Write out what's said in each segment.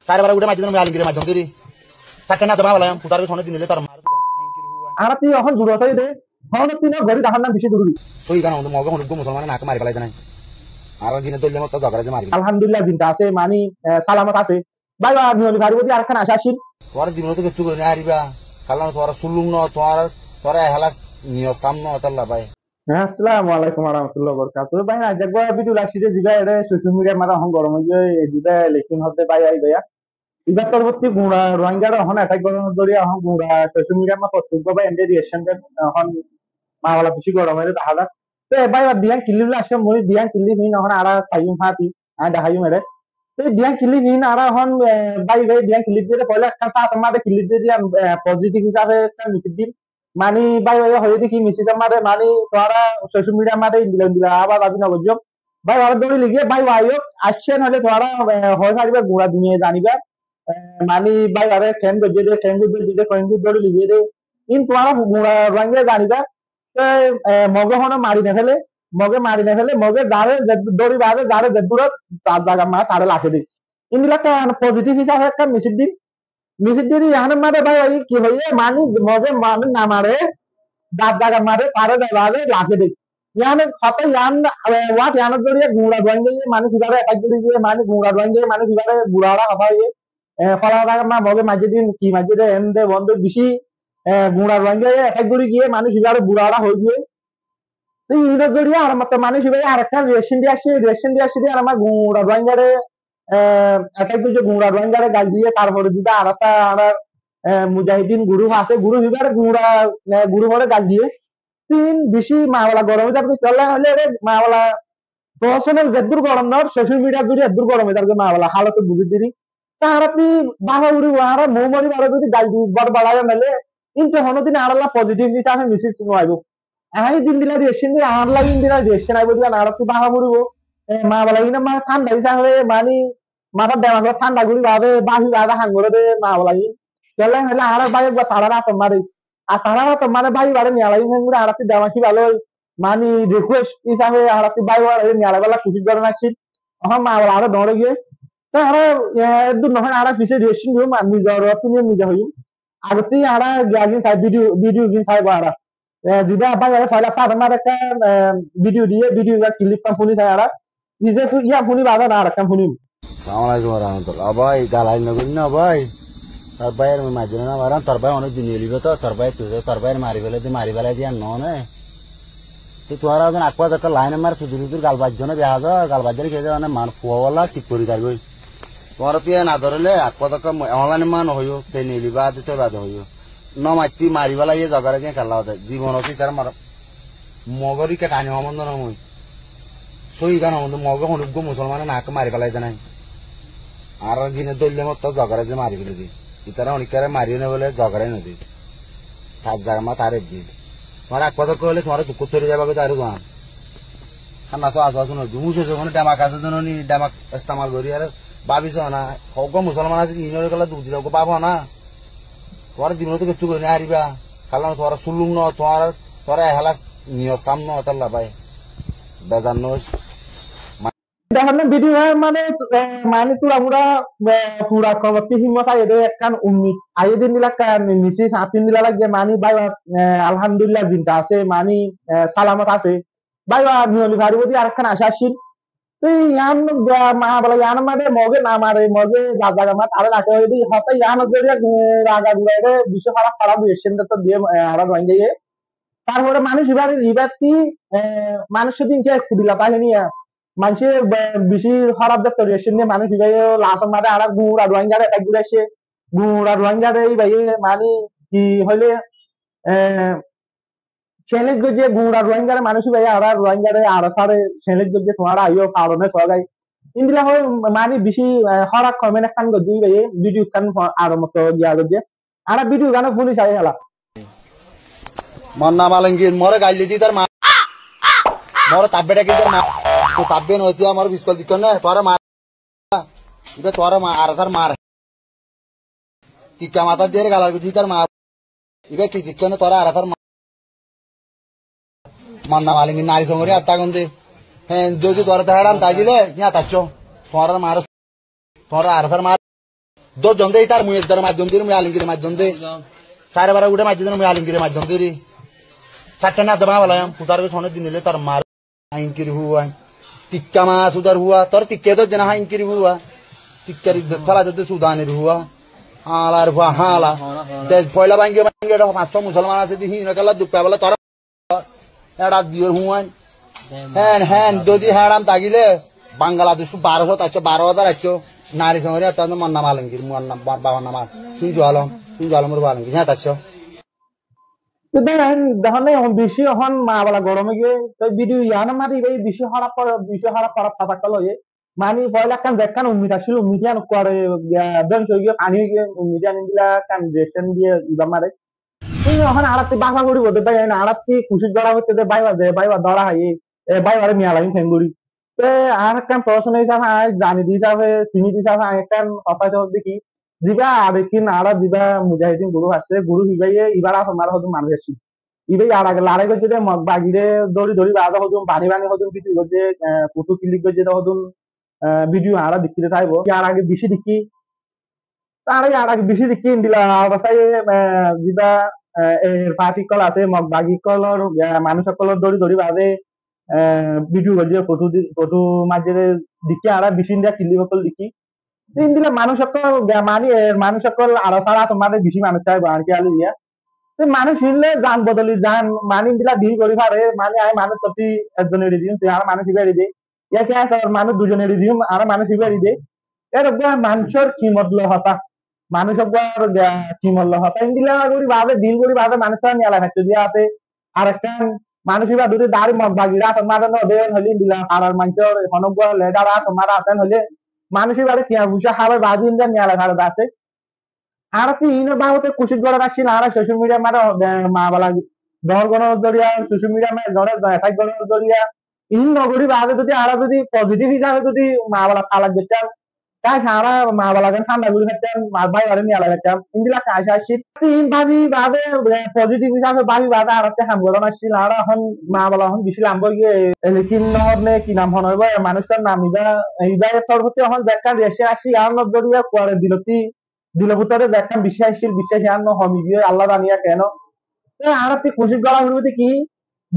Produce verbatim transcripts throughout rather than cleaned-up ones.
Tare bara ude maijjé de, Alomgire maijjé de. Takke na to baba lam, putar ke sone din le tar mar. Añára ti ehón zurot óiye de, ehón ti no gori dahán na beci zoruri. Sói gan, Mogé honó uggwá musolmane na ke mari félai de nai. Añára gine dóille motto zogara de mari. Alhamdulillah, zinda asé, mani, eh, salamot asé. Bái, bái, niyoli faribo de arekkan aca accíl. Tuáñra dibonot to kessú gori no fariba. Karon tuáñra suluk no, tuáñra, tuáñra ehalas niyot sam no, ótolla bái. Assalamu alaikum warahmatullahi wabarakatuhu. Bái, aijja uggwá video loi aiccí de, ziba ere social media mazé ehón gorom óiye, ziba election hoó de bái, ai bái. Ibar torfótti gura Rohingyare ehón attack goron dóri ehón gura social media mazé fottí uggwá bái ende reaction der, ehón mamala beci gorom óiye de dahá zar. Te bái, ibar diyan clip loi aiccí, mui diyan clip hín ehón añára saiyum fati, añí daháiyum ere. Te diyan clip hín añára ehón, eh, bái, bái, diyan clip diyé de, foila ekkán sáñt mazé clip diyé de, eh, positive hísafe ekkán message dim. Mani bái, bái, hoiyé de ki message or mazé, mani tuáñra social media mazé endilla endilla abar dabi no goijjó. Bái, añára dóri loi giyé, bái, bái, ok, accíl hoile tuáñra, eh, hoi fariba, gura duniyaye zaniba. Eh, mani bái, bái, ken goijjé de, ken goijjé de, ken goijjé de, dóri loi giyé de. In tuáñra gura Rohingya zaniba. Te, eh, Mogé honó mari no féle, Mogé mari no féle, Mogé zare ze dóri baade, zare ze durot, tar zaga mazé tare raké de. Endilla ekkán positive hísafe ekkán message dim. Message diyé de yián or mazé bái, bái, ki hoiyé, mani Mogé mani no mare, tar zaga mazé tare zai baade raké de. Yián or hotá yián, eh, word yián or zoriya gura Rohingya ye manúc ibare attack gori diye, mani gura Rohingya ye manúc ibare bura bura hotá hoiyé. Eh, fola zaga mazé Mogé maijjé de, ki maijjé de, en de, bon de, beci, eh, gura Rohingya ye attack gori giyé, manúc ibare bura bura hoi diye. Te inor zoriya ar motto manúc ibare arekkan reaction diye aiccí, reaction diye aiccí de ar ama gura Rohingyare, eh, attack goijjé, gura Rohingyare gail diye, tarfore zida ARSA, añárar, eh, mujahidin group asé, group ibare gura, eh, group ore gail diye. Te in beci mamala gorom ói zar de, kiyólla hoile ere mamala personal zeddur gorom no, social media zoriya eddur gorom ói zar de mamala, halot buzí diri. Te añára ti báfa foribo, añára mou mori bare zodi gail di bor barai no le, in to honó din añára lla positive hísafe message no aibo. Añí zendilla reaction di, añára lla endilla reaction aibo de, añára ti báfa foribo. E, mamala in mazé thánda hísafe, mani, matá demak thánda gori baade, báfi baade ham gore de mamala in. Kiyólla hoile añára bái uggwá tarár átor mazé. Ar tarár átor mazé bái ibare niyalai, en gori añára ti demak híba loi, mani request hísafe añára ti bái ibare niyalai bálla kucíc goron accíl. Ehón mamala aró dóñr ói giyé. Te añára, eh, eddur no hoór, añára fise reaction diyum, ar nizor ottún nize hoiyum. Agottí añára giyagin sai, video, video gin saibo añára. Eh, zibá bái ibare foila sáñt mazé ekkán, eh, video diyé, video ibá clip kan fúni sai añára. Ize fú-, iya fúni baade na arekkán fúnim. Assalamu alaikum warahmatullah. Ó bái, galai no gorí na bái. Tor báiyor maijjé no maran, tor bái onek din óilibo to, tor bái tui, tor báiyor mari félai de, mari félai de, ar no ne. Te tuáñra zon akwa zakka line mar sudur sudur gal bajjo na behaza, gal bajjo na kiyá zane man fuwa wala sip gori zargoi. Tuáñra tiya na dórile akwa zakka mo-, online man hoyo, te nili bade te bade hoyo. No maitti mari félaiye zogara diye kalla hote. Zibon oti tar mar-, Mogor ike tani homondo no mui. Sói gan homondo Mogor honó uggwá musolmane na ke mari félai de nai. Ar gine dóille motto zogara diye mari félai de. Itara honikare mari no félai zogara no de. Tar zaga ma tare de. Tuáñra ek hoda hoile tuáñra duk tori zaiba goi daru zuan. Hanna so asu asu no. Muso so no demak ase no ni demak estemal gori ar babi so na. Uggwá musolman ase ino kala duk dile uggwá babo na. Tuáñra dibonot kessú gori no fariba. Karon tuáñra suluk no, tuáñra, tuáñra ehalas niyot sam no, ótolla bái. Bezar no. Dehón na video mane, eh, mane tura mura, eh, fura komotti himmot aiyé de ekkán ummit. Aiyé din dila ekkán misi, saat din dila lagge mane bái, eh, alhamdulillah zinda asé, mane, eh, salamot asé. Bái, ba, niyoli faribo de arekkán aca accíl. Te yián, ba, ma, bala yián mane Moge no mare, Moge za zaga mat are rake hoide, hotá yián zoriya, eh, raga gura ede, beci horaf horaf reaction de to diye, eh, añára Rohingya ye. Tarfore manúc ibare, ibatti, eh, manúc din ke kudila tahini ya. Manúce be-, beci horaf de to reaction diye, manúc ibare lasor mare añára gura Rohingya re attack guri aiccé. Gura Rohingya re ibaye mane ki hoile, eh, challenge goijje, gura Rohingyare manúc ibaye, añára Rohingyare, ARSA re challenge goijje, tuáñra aiyó, farone sogai. Indila hoi mane beci, eh, horaf comment ekkán goijje ibaye, video ekkán fo-, aro motto giya goijje. Añára video gán fúni sai héla. Monna Malengir, more gail di tar ma. More tabbe daki tar ma. Tu tabbe no tia more biskol dikkon ne, tuára ma. Iba tuára ma, ARSA r mar. Tikka mata der galar gudi tar ma. Iba ki dikko ne tuára ARSA r ma. Monna Malengir nari songori atta gonde. Hen, jodi tuára ta heran tagile, ya tacho. Tuára mar. Tuára ARSA r mar. Dóc zon de, itar mui eddor maijjón de, mui Alingire maijjón de. Saire bara uçe maijjón de, mui Alingire maijjón de ri. Sairta na dema balaiyam, putar goi sone din dile tar mar. Alingir fua. Tikka mas udar fua, tor tikka dóc zena Alingir fua. Tikkar izzot fela de Sudanir fua. Halar fua, hala. Dec foila bangi bangi eda fañs to musolman ase de, hín kalla duk paibolla tor Eçat diyor huáin. Hén, hén, zodi héçam tagile, Bangladectú baró cót aiccó, baró házar aiccó, nari songori etta mor nam Alingir, mor nam, ba-, babar nam Al-, Sunju Alom, Sunju Alomor fua Alingir, héñt aiccó. Te bái, ehón dehón nai, ehón beci ehón mabala gorom ói giyé, te video yián mari bái beci hóraf, beci hóraf, hóraf hotá hoó. Mani foila ekkán zekkán ummid accíl, ummid yián kuare, ah, dóngco ói giyé, faní ói giyé, ummid yián endilla ekkán reaction diye iba mare. Ei ehón añárattú báfa foribó de bái, ehón añárattú kucíc gora foribó de bái, bái, bái, bái dóra háiye, e bái, bái re niyalai kengori. Te añár ekkán proshno hísafe, añí zani de hísafe, sini de hísafe, añí ekkán hotá hoó de ki, ziba arekin añára ziba mujahidin group asé, group ibáye, ibár asé mare hodún manúic asé. Ibáye ar age lorai goijjé de, Mog bagire dóri dóri baade hodún, bani bani hodún video goijjé, e, photo click goijjé de hodún, e, video añára dekí de táibo. Yar age beci dekí, Tará yar age beci dekí endilla, abar sai, e, ziba, e, er party ókkol asé, Mog bagi ókkolor, e, manúic ókkolor dóri dóri baade, e, video goijjé, photo di, photo maijjé de dekí, añára beci endilla clip ókkol dekí. Te endilla manúic ókkol, e, mani, er manúic ókkol añára sára tomare beci manúic táibo, añár kéyal ot. Te manúic hín loi zan bodoli zan, mani endilla deal gori fare, mani añí manúic toti ekzon eri diyum, tui añár manúic ibá eri de. Yá ki añí tor manúic duizon eri diyum, añár manúic ibá eri de. Erogguá manúicor kimot loi hotá. Manúic eggúar, ah, kimot loi hotá. Endilla gori baade, deal gori baade manúic niyalai faitto de asé. Arekkán manúic ibá duri dari Mog bagir asé mare no de hoile endilla farar manúicor honogguá leader asé mare asé hoile manúic ibáre tiañ foicá hábai baade endilla niyalai fare de asé. Añárattú iín babute kucíc goron accíl, añára social media mazé, e, mabala dór goronor zoriya, social media mazé attack goronor zoriya, iín no gori baade zodi añára zodi positive hísafe zodi mabala talak ditam, tai añára mabala gan thánda gori faittam, ma-, bái báire niyalai faittam, endilla kac accíl. Iín babi baade, e, positive hísafe babi baade añárattú ham goron accíl, añára ehón mabala ehón beci lamba ói giyé, e, lekin no hor ne ki nam hon óibo, e, manúic tar nam iba, e, iba e torfóttu ehón zekkán reaction accíl, añár no zoriya kuare dilottú Dilor bútore ze ekkán biccác accíl, biccác yián no homi giyé, Allah zane yián kene. Te añárattú kucíc gora foribo de ki,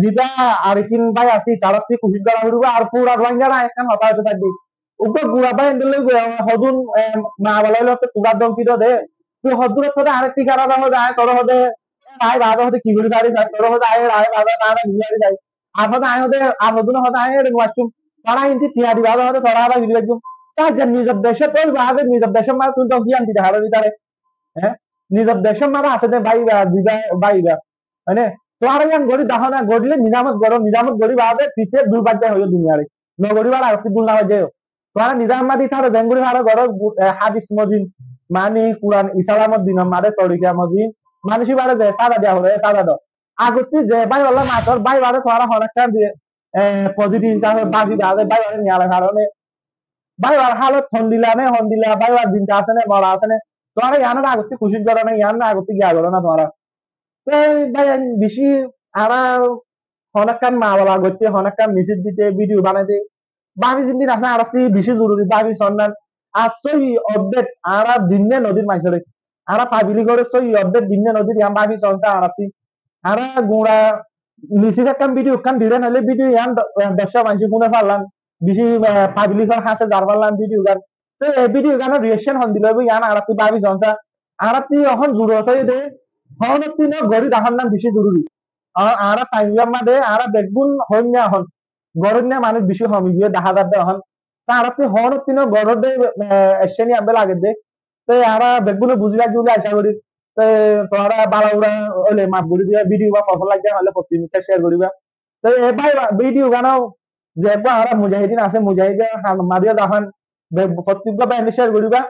ziba Arakan bái asé, tarattú kucíc gora foribo, ar fura Rohingyare ekkán hotá hoito saidde. Uggwá gura bái endilla gura hodún, em, mabala óile hotte kubar dómki do de. Tui hoddúr hotte de añáre thíkana do de, añí tore hoó de, añí baade hoó de ki gori fari, tore hoó de añí, añí baade añáre gori fari. Ar hoó de añí hoó de, ar hodún hoó de añí ere no aiccúm. Tara indi tiañ diba de hoó de tara añára giri aiccúm. Tar ze nizor decót ói baade nizor decót mazé tui dómki yián dite faro de tare. Hé? Nizor decót mazé asé de bái ba, diba, bái ba. Mane, tuáñra yián gori dahó na, gorile nizamot goro, nizamot gori baade fise dui bade hoiyo duniyare. No gori baade agottí dul na bajjaiyo. Tuáñra nizam mazé tara zengori faro goro, e, hadis mozin, mani Kuran, Islamor dinor mazé torika mozin, manúic ibare ze saza diya fore, saza do. Agottí ze bái olla mator, bái bare tuáñra hono ekkán diye, e, positive hísafe babi baade bái bare niyalai faro ne. Bái bar halot hondilla ne, hondilla, bái bar zinda asé ne, mora asé ne. Tuáñra yián agottí kucíc goro na, yián agottí giya goro na tuáñra. Te bái, añí beci añára hono ekkán mabala goitte, hono ekkán misil dite, video banaite, babi zindi asé añárattú beci zoruri, babi sonnan. Ar sóhi update añára dinne no dir maincóre. Añára public ore sóhi update dinne no dir, yián babi sonsa añárattú. Añára gura misil ekkán video ekkán diren hoile video yián do-, eh, doc ot maincé fune farlan, beci, eh, public or hañse zar farlan video gán. Te ei video gánor reaction hondilla óibo yián añárattú babi sonsa. Añárattú ehón zorurot óiye de, honottú no gori dahán nan beci zoruri. Ar añára time yián mazé añára beggún hoinna ehón. Goróinna manúic beci homi giyé dahá zar de ehón. Te añárattú honottú no goró de, eh, action yián be lage de. Te añára beggúne buzi faibo buli aca gorí. Te tuáñra bála bura óile maf gorí diba, video ba fosón lage óile fottí mikká share goríba. Te e bái ba-, video gán ze uggwá añára mujahidin asé, mujahidin han mariya zahán, be-, fottí uggwá bái share goríba.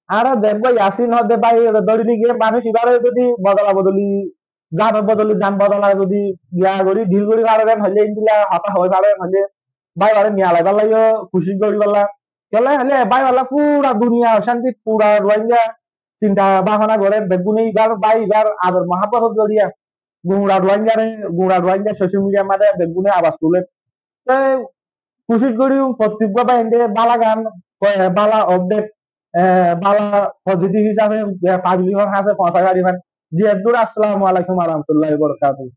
Añára ze uggwá Yasin hoó de bái, ore dóri loi giyé manúic ibare zodi bodola bodoli, zan bodola zodi giya gorí, deal gorí faren hoile, endilla hotá hoi faren hoile, bái bare niyalai bálla yo kucíc gorí bálla. Kiyólla hoile bái bálla fura duniya ocánti, fura Rohingya sinta báfana gore, beggúne ibar bái ibar ador mohabbot zoriya, gura Rohingyare, gura Rohingya social media mazé beggúne abas tule. Te kucíc gorí fottí uggwá bái inde bála gán, bála update, e, bála positive hísafe, e, public or hañsé foóñsai faribán. Zi eddur, assalamu alaikum wa rahmatullahi wa barakatuhu.